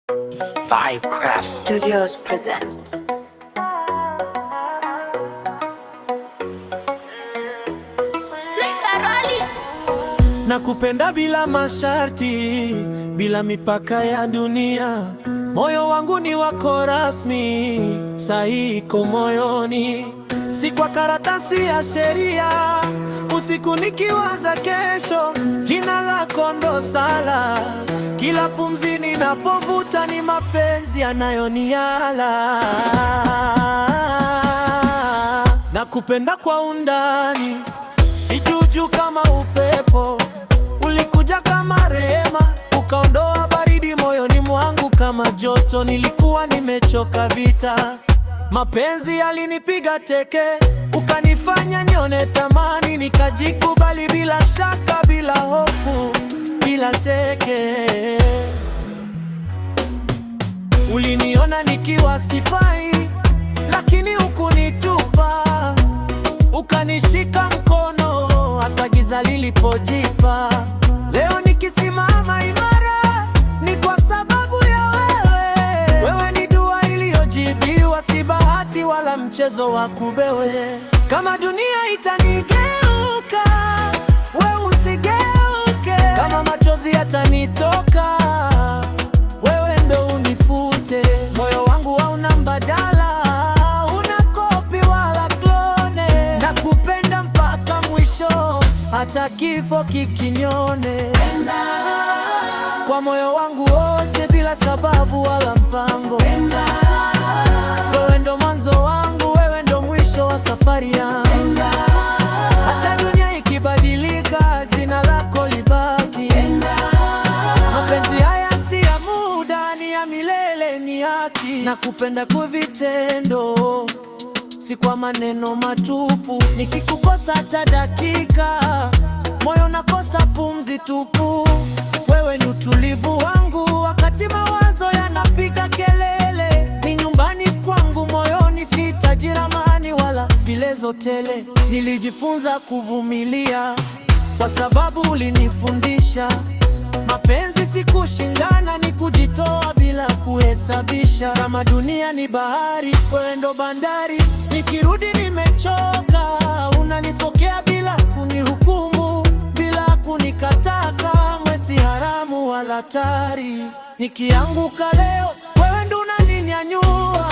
Vibecraft Studios presents. Nakupenda bila masharti, bila mipaka ya dunia. Moyo wangu ni wako rasmi, sahi iko moyoni, si kwa karatasi ya sheria. Usiku nikiwaza kesho, jina lako ndo sala. Kila pumzi ninapovuta ni mapenzi yanayoniala. Nakupenda kwa undani, si juujuu kama upepo. Ulikuja kama rehema, ukaondoa baridi moyoni mwangu kama joto. Nilikuwa nimechoka vita, mapenzi yalinipiga teke, ukanifanya nione thamani, nikajikubali bila shaka, bila hofu, bila teke. Uliniona nikiwa sifai, lakini hukunitupa, ukanishika mkono hata giza lilipojipa. Leo nikisimama imara ni kwa sababu ya wewe. Wewe ni dua iliyojibiwa, si bahati wala mchezo wa kubewe. Kama dunia itanigeuka, wewe usigeuke. Kama machozi yatanitoka, wewe ndo unifute. Moyo wangu hauna mbadala, huna copy wala clone. Nakupenda mpaka mwisho, hata kifo kikinione. Kwa moyo wangu wote, bila sababu wala mpango. Wewe ndo mwanzo wangu, wewe ndo mwisho wa safari yangu. Hata dunia ikibadilika, jina lako libaki. Mapenzi haya si ya muda, ni ya milele, ni haki. Nakupenda kwa vitendo, si kwa maneno matupu. Nikikukosa hata dakika, moyo nakosa pumzi tupu. Wewe ni utulivu wangu wakati mawazo yanapiga kelele. Ni nyumbani kwangu moyoni, sihitaji ramani wala vilezo tele. Nilijifunza kuvumilia kwa sababu ulinifundisha. Mapenzi si kushindana, ni kujitoa bila kuhesabisha. Kama dunia ni bahari, wewe ndo bandari. Nikirudi nimechoka, unanipokea bila kunihukumu, bila kunikataa kamwe, si haramu wala hatari. Nikianguka leo, wewe ndo unaninyanyua.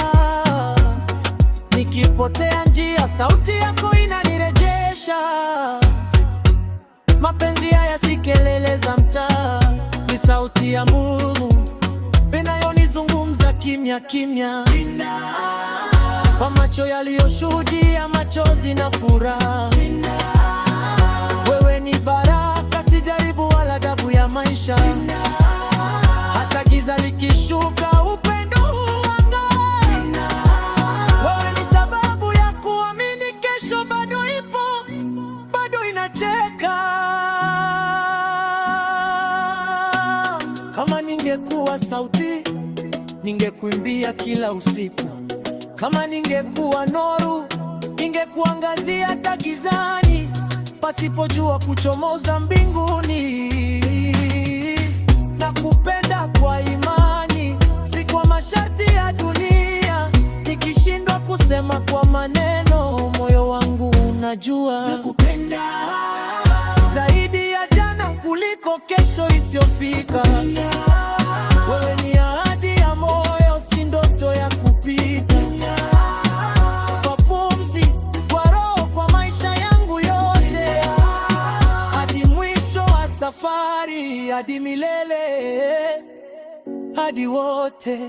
Nikipotea njia, sauti yako inanirejesha. Mapenzi haya si kelele za mtaa, ni sauti ya Mungu inayonizungumza kimya kimya, kwa macho yaliyoshuhudia machozi na furaha. Wewe ni baraka, si jaribu wala adabu ya maisha. Hata giza likishuka, upendo huangaa. Wewe ni sababu ya kuamini kesho bado ipo, bado inacheka. Kama ningekuwa sauti, ningekuimbia kila usiku. Kama ningekuwa nuru, ningekuangazia hata gizani, pasipojua kuchomoza mbinguni. Nakupenda kwa imani, si kwa masharti ya dunia. Nikishindwa kusema kwa maneno, moyo wangu unajua. Nakupenda zaidi ya jana kuliko kesho isiyofika. Wewe ni ahadi ya moyo, si ndoto ya kupita. Kwa pumzi, kwa roho, kwa maisha yangu yote, hadi mwisho wa safari, hadi milele, hadi wote.